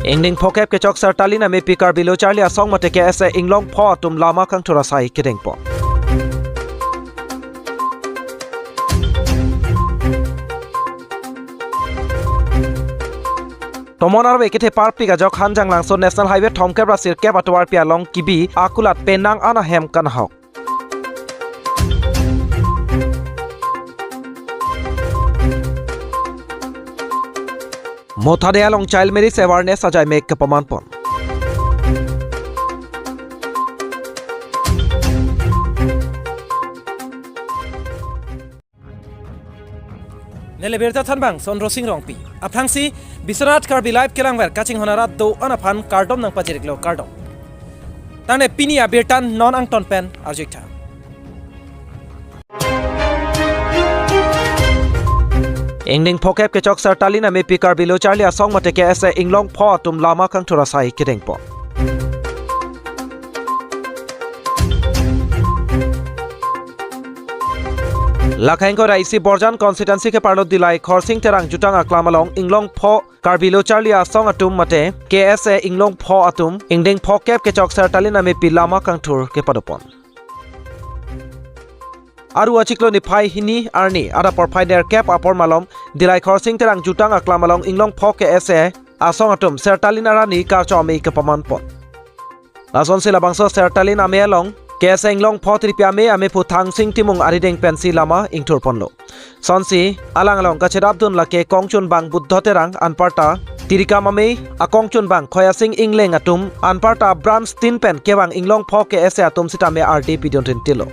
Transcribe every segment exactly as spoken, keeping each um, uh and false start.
Ingdeng phokep kechok Sertalin amepi Karbi Lo Charli Asong mate K S A Inglong Pho atum lama kangthur asai kedengpon. Tomon arve kethe parpik ajok Hanjanglangso National Highway thomkep ra sirkep atovarpi along kebi akulat penang an ahem kanahok. Mothade along child marriage awareness ajai mek kepamanpon. Neli birta thanbang Sondro Sing Rongpi. Aphrangsi Biswanath Karbi Live kelangver kachinghon arat do-an aphan kardom nangpachiriklo, kardom. Tangte pini abirta non angton pen arjuitha. Ingdeng phokep kechok Sertalin amepi Karbi Lo Charli Asong mate K S A Inglong Pho atum lama kangthur asai kedengpon. Lakhang ko raisi Borjan constituency keparlo Dilai Khorsing Terang jutang aklam along Inglong Pho Karbi Lo Charli Asong atum mate K S A Inglong Pho atum ingdeng phokep kechok Sertalin amepi lama kangthur kepadopon. Aru achiklo niphai hini arni adap porphai nerkep apor malom Dilai Khorsing Terang jutang aklam along Inglong Pho K S A asong atum Sertalin arani karcho ame kepamanpon. Lasonsi labangso Sertalin ame along K S A Inglong Pho Tripi ame amephu Thangsing Timung arideng pensi lama ingthurponlo. Sonsi alang along kachedapdun lake kongchunbang Buddho Terang anparta tirikam ame akongchunbang Khoyasing Ingleng atum anparta branch tin pen kevang Inglong Pho K S A atum sitame ardi pidun rintilo.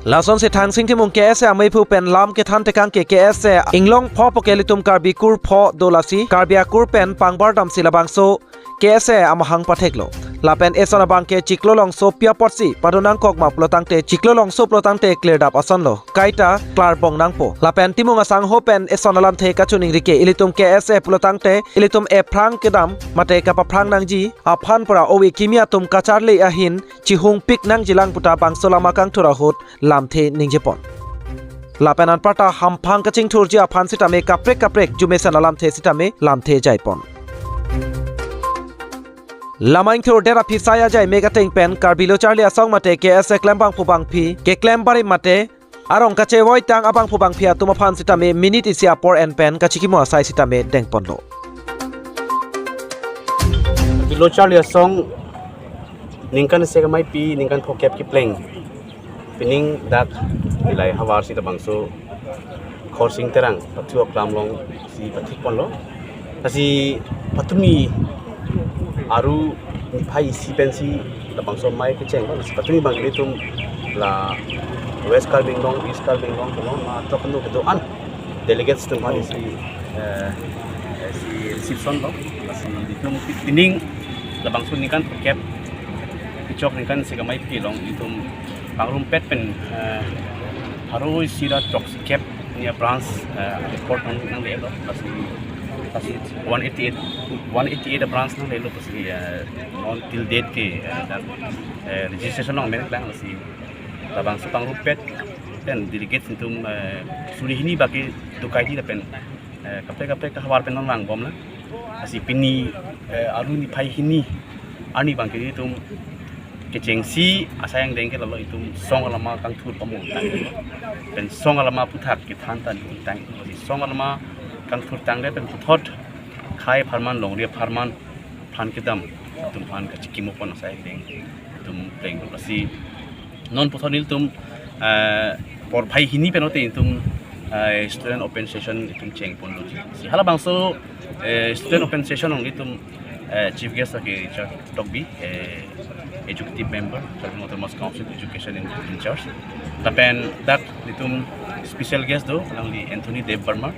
Lasonsi Thangsing Timung K S A amephu pen lam kethan tekang ke K S A Inglong Pho puke ilitum Karbi kur pho do lasi Karbi akur pen pangbardamsi labangso K S A amahang patheklo. Lapen eson abang ke chiklo longso pi apotsi padonangkok ma pulotangte chiklo longso pulotangte klirdap asonlo. Kaita klarbong nangpo. Lapen Timung asangho pen eson alamthe kachiningri ke ilitum K S A pulotangte ilitum ephrang kedam mate kapaphrang nangji aphan pura ove kimi atum kacharli ahin chihungpik nangjilang puta bangso lama kangthur ahut lamthe ningjepon. Lapen anparta hamphang kachingthurji aphan sitame kaprek kaprek jumesen alamthe sitame lamthe jaipon. Lama ingthur det aphi sai ajai mek ateng pen Karbi Lo Charli Asong mate K S A klembangphu bangphi keklem barim mate arong kachevoi tang abangphu bangphi atum aphan sitame minute isi apor en pen kachikimo asai sitame dengponlo. Karbi Lo Charli Asong ningkan isi ameipi ningkan phokep kepleng pining dak Dilai havar si labangso Khorsing Terang pathu aklam alongsi pathikponlo. Lasi patumi aru niphai isi pensi labangso amei kecheng, lasi patumi abang ilitum la West Karbi Anglong, East Karbi Anglong, Tonglang, ma throk kanu kedo-an delegates atum aphan isi, eh, isi reception lo. Lasi ilitum pining labangso ningkan phokep kechok ningkan isi ameipi along ilitum pangrumpet pen, eh, pharo isi ra throksi kep ni abranch, eh, report nang, nanglelo. Lasi, lasi one eighty-eight, one eighty-eight abranch nanglelo, lasi, eh, non till date ke, eh, dak, eh, registration along amen klang. Lasi labangso pangrumpet pen delegates atum, eh, suri hini baki dukai di lapen, eh, kaprek kaprek ahavar pen non vangbomlo. Lasi pini, eh, aru niphai hini arni abang ke ilitum kechengsi asai angdeng ke lalo itum song alama kangthur pamung tang. Pen song alama aphuthak kethan ta itum tang. Lasi song alama kangthur tangdet pen puthot khei apharman, longri apharman phan kedam atum aphan kachikimopon asai angdeng itum plenglo. Lasi non puthot nelitum, eh, porphai hini pen ote itum, eh, student open session itum chengponlo. Si halabangso, eh, student open session along itum, eh, chief guest lake Richard Tokbi, eh, executive member, Karbi Anglong Autonomous Council education in, in charge. Lapen dak itum special guest do, alangli Anthony Debbarma,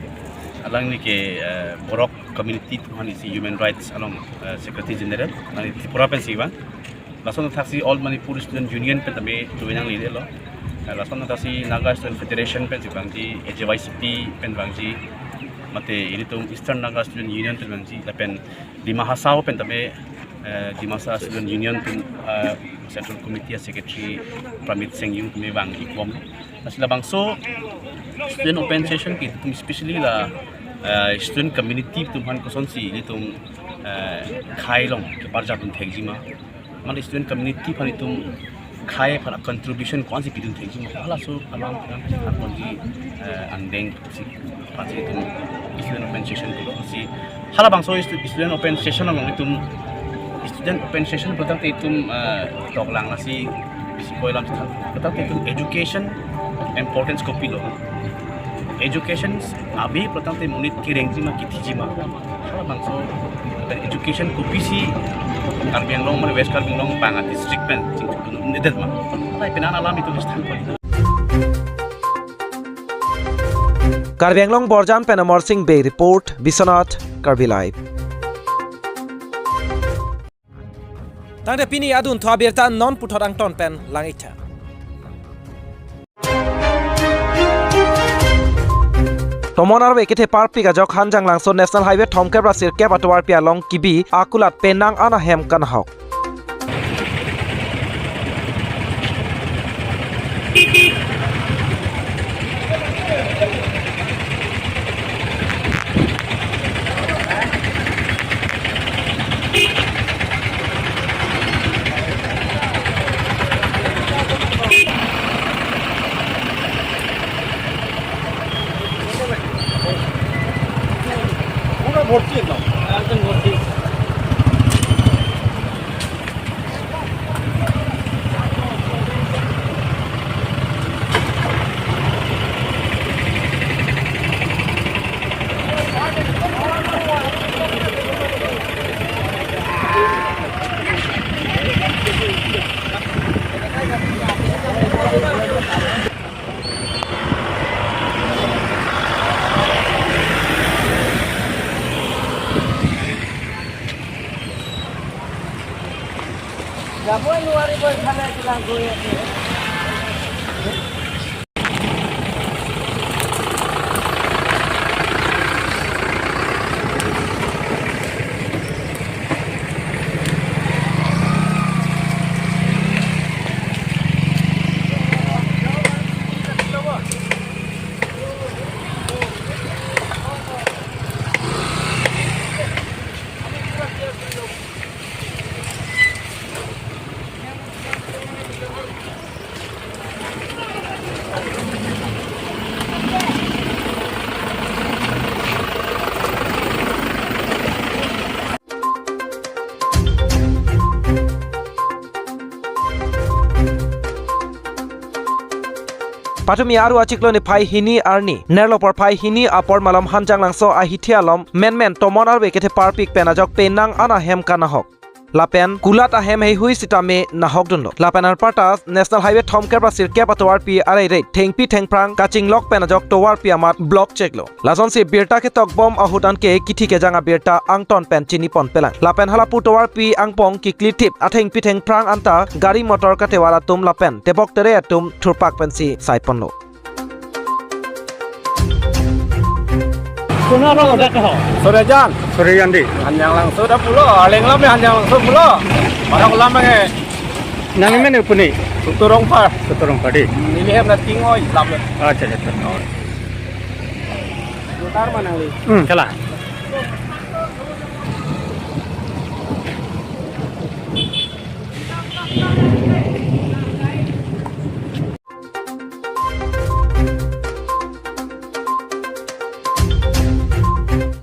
alangli ke, eh, Borok community atum aphan isi human rights along, eh, secretary general, alangli Tripura pensi vang. Lason athaksi All Manipur Student Union pen tame tuwe nanglelo. Eh, lason athaksi Naga Student Federation pensi vangji, A J Y C P pen vangji, mate ilitum Eastern Naga Student Union pen vangji, lapen Dima Hasao pen tame, eh, Dimasa Student Union pen, eh, Central Committee Secretary Pramit Singh Yung tame vangji bom. Lasi labangso student open session ke itum especially la, Eh, student community atum aphan kosonsi ilitum, eh, khei along keparjap dun thekji ma? Mane student community aphan itum khei aphan contribution kosonsi pidun thekji ma? Halaso alam aphan konji, eh, angdeng si, aphansi itum student open session pulo si. Halabangso stu-, student open session along itum student open session pulo tangte itum, eh, toklang lasi bisi koi alam than. Pulo tangte itum education importance kopilo. Education ave pulo tangte monit kerengji ma kethiji ma? Halabangso education kopisi Karbi Anglong mane West Karbi Anglong bang a-district pen chingthum nedet ma? Hala pen an alam itum sthan koi. Karbi Anglong Borjan pen Amar Sing Bey report, Biswanath, Karbi Live. Tangte pini adunthu abirta non puthot angton pen lang-iktha. Tomon arve ketheparpik ajok Hanjanglangso National Highway thomkep ra sirkep atovarpi along kebi akulat penang an ahem kanahok. পুরো ভর্তি একদম। একদম ভর্তি। Patumi aru achiklo niphai hini arni, nerlo porphai hini apor malom Hanjanglangso ahithi alom menmen tomon arve ketheparpik pen ajok penang an ahem kanahok. Lapen kulat ahem heihui sitame nahokdunlo. Lapen anparta National Highway thomkep ra sirkep atovarpi arei rei thengpi thengphrang kachinglok pen ajok tovarpi amat block cheklo. Lasonsi birta ketokbom ahut anke kithi kejang abirta angton pen chiniponpelang. Lapen halapu tovarpi angpong kiklithip athengpi thengphrang anta gari motor katevar atum lapen tebok tere atum thurpak pensi saiponlo. Sorejan. Sorejan dei. Hanjanglangso dak pulo, alang alam Hanjanglangso pulo. Parang alam ke. Nangli men pu ni? Sutu Rongphar. Sutu Rongphar dei. Neli hem na Tingoi alam. Accha, accha. Mutar ma nangli? Hmm, kala.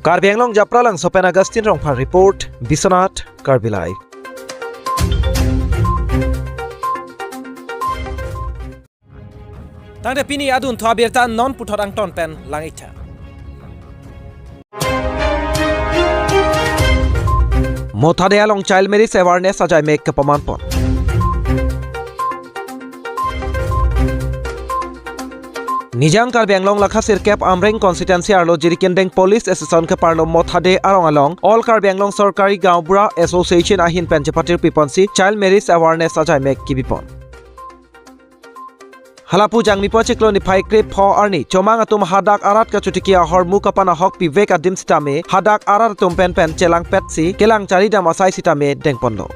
Karbi Anglong Japralangso pen Augustine Rongphar report, Biswanath, Karbi Live. Tangte pini adunthu abirta non puthot angton pen lang-iktha. Mothade along child marriage awareness ajaimek kepamanpon. Nijang Karbi Anglong lakha sirkep Amreng constituency arlo Jirikindeng Police Station keparlo Mothade arong along All Karbi Anglong Sorkari Gaonbura Association ahin pen chepatir piponsi child marriage awareness ajaimek kebipon. Halapu Jangmipo achiklo niphai krepho arni chomang atum hadak arat kachotiki ahormu kapanahok pivek adim sitame hadak arat atum pen pen chelangpetsi kelang charidam asai sitame dengponlo.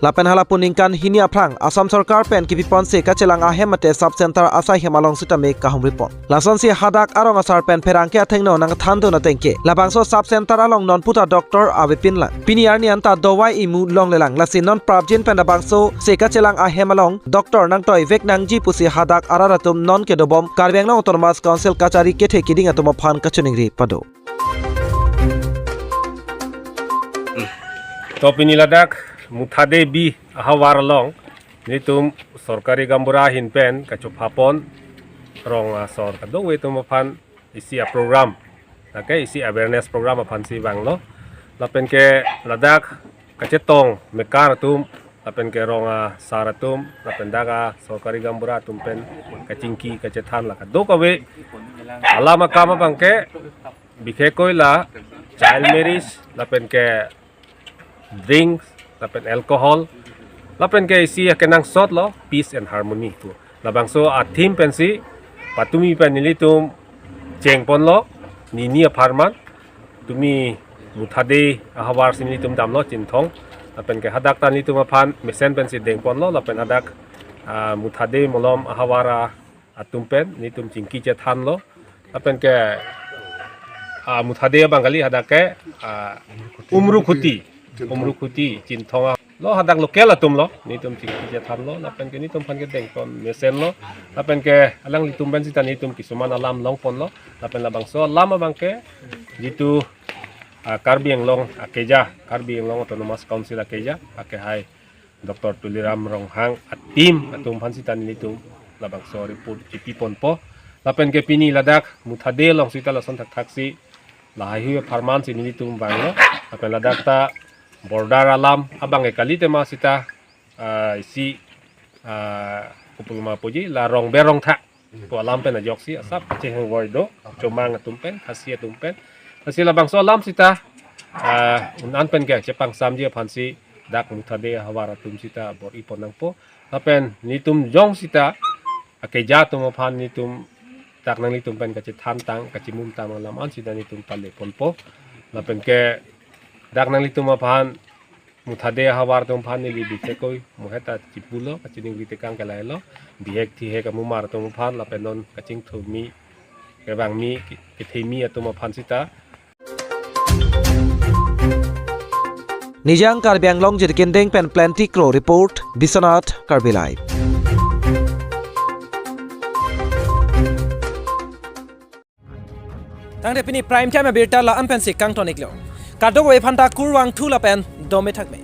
Lapen halapu ningkan hini aphrang Assam Sorkar pen kipiponsi kachelang ahem mate sub center asai hem along sitame kahumripon. Lasonsi hadak arong asar pen pherangke athengno nangthandun atengke labangso sub center along non puta doctor avepinlang. Pini arni anta dovai imu longlelang, lasi non prapjin pen labangso si kachelang ahem along doctor nangtoivek nangji pusi hadak arat atum non kedobom Karbi Anglong Autonomous Council kachari kethe kiding atum aphan kachiningri pado. To pini ladak Muthade B ahavar along nelitum sorkari gaonbura ahin pen kachophapon rong asor kadokave atum aphan isi aprogram, lake isi awareness program aphansi vanglo. Lapen ke ladak kachetong mekar atum, lapen ke rong asar atum, lapen dak asorkari gaonbura atum pen kachingki kachethan la kadokave alam akam abangke, bikhekkoi la child marriage, lapen ke drinks, lapen alcohol, lapen ke isi akenangsot lo peace and harmony pu. Labangso a-theme pensi patumi pen nelitum chengponlo, nini apharman, tumi Muthade ahavar si nelitum damlo Chinthong. Lapen ke hadak ta nelitum aphan mesen pensi dengponlo, lapen hadak, ah, Muthade malom ahavar a atum pen nelitum chingki chethanlo. Lapen ke, ah, Muthade abang kali, hadak ke, ah, Umrukhuti, Umrukhuti Chinthong a. Lo hadak local atum lo, nelitum chingki chethanlo, lapen ke nelitum aphan ke dengpon mesenlo. Lapen ke alanglitum pen sita nelitum kisuman alam longponlo. Lapen labangso alam abangke jitu, ah, Karbi Anglong akeja, Karbi Anglong Autonomous Council akeja, akehai Doctor Tuliram Ronghang a-team atum aphan sita nelitum labangso report chipiponpo. Lapen ke pini ladak Muthade along sita lason thakthaksi lahaihui apharman si nelitum vanglo. Lapen ladak ta border alam abang ke kali tema sita, ah, isi, ah, kopuloma puji la rongber rongtha pu alam pen ajoksi asap cheheng voi do, Chomang atum pen, Khasi atum pen. Lasi labangso alam sita, ah, un-an pen ke chepangsamji aphansi dak Muthade ahavar atum sita bor-ipon nangpo. Lapen nelitum jong sita akeja atum aphan nelitum dak nanglitum pen kachethantang, kachimumtang alam an sita nelitum paleponpo. Lapen ke dak nanglitum aphan Muthade ahavar atum aphan neli bikhekkoi muheta chipulo, kachiningri tekang ke lahelo, bihek thihek amumar atum aphan lapen non kachingthumi, kevangmi, kethemi atum aphan sita. Nijang Karbi Anglong Jirikinding pen Plenty Kro report, Biswanath Karbi Live. Tangte pini Prime Time abirta la-an pensi kangton-iklo. Kadokave aphanta kurvangthu lapen dome thakme.